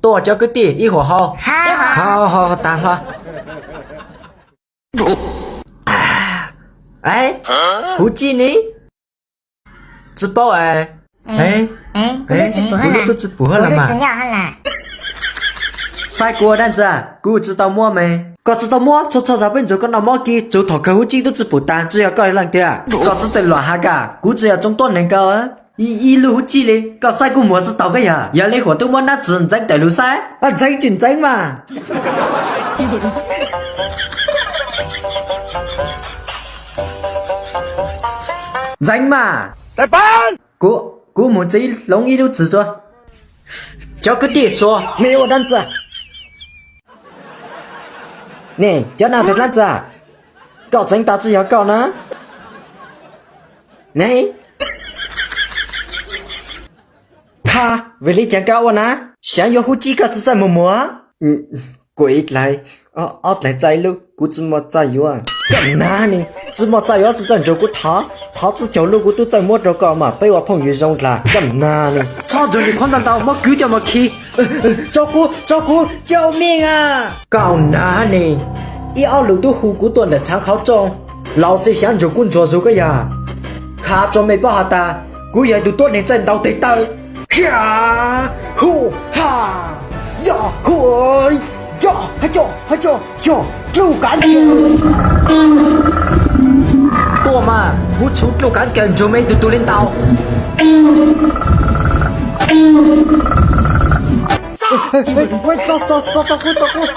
Tuaj cov kwv tij, ib huam hau. Hau hau tas hlo. Huv tsi ne? Tsi paub es. Kuv lub tsi pum hab las. Saib kuv ua dab ntxwg, kuv tsi tau muab me. Koj tsi tau muab, txhua txhua zaug peb ntsuag koj noj mob kis txug thaum kawg huv tsi tub tsi pum tas, tsi yog koj leej tiag. Koj tsi tau luam has kas, kuv tsi yog tsoom tuab neeg kawg. Ib lub huv tsi li, koj saib kuv muag tsi taug koj yog. Yog li huam tub muab nab txwv ntxeev taws lug saib. Ntxeev tsis ntxeev mas. Ntxeev mas. Kuv mus txiv hloov ib lub txwv tuaj. Cov kwv tij, xuas me ua dab ntxwg. Ne, cov nab tug dab ntxwg, koj txeev tau tsi yog koj na. Ne, tha, vim li cas koj ua na? Xyov yuav huv tsi koj tsi txawj muag muag. Kuv ib dlaim, ob dlaim txais lub, kuv tsi muaj txaj yuav. Koj nab ne, tsi muaj txaj yuav tsi txawj nrug kuv thov, thov tsi caum lub kuv tub txawj muab rau koj mas peb ua phooj ywg zoo dlawg. Koj nab ne, txhob nrug li qhuav ntau ntau, muab kwv coj mus khi. Tso kuv, tso kuv, cov me a. Koj nab ne, ib ob lus tub hu kuv tuaj ntawm txheeb qhov rooj, los xij xyav nrug kuv ntsuag zug koj yog. Khav rua mej paub has tas, kuv yog ib tug tuab neeg txawj ntaus tes taw. Hia, hu, ha, ya, hu, ya, ha, ya, ha, ya, ya, dlub kav. Tuaj mas, kuv tshuv dlub kav kawg nrug mej tug tug li ntaus. Tso, tso, tso, tso kuv, tso kuv.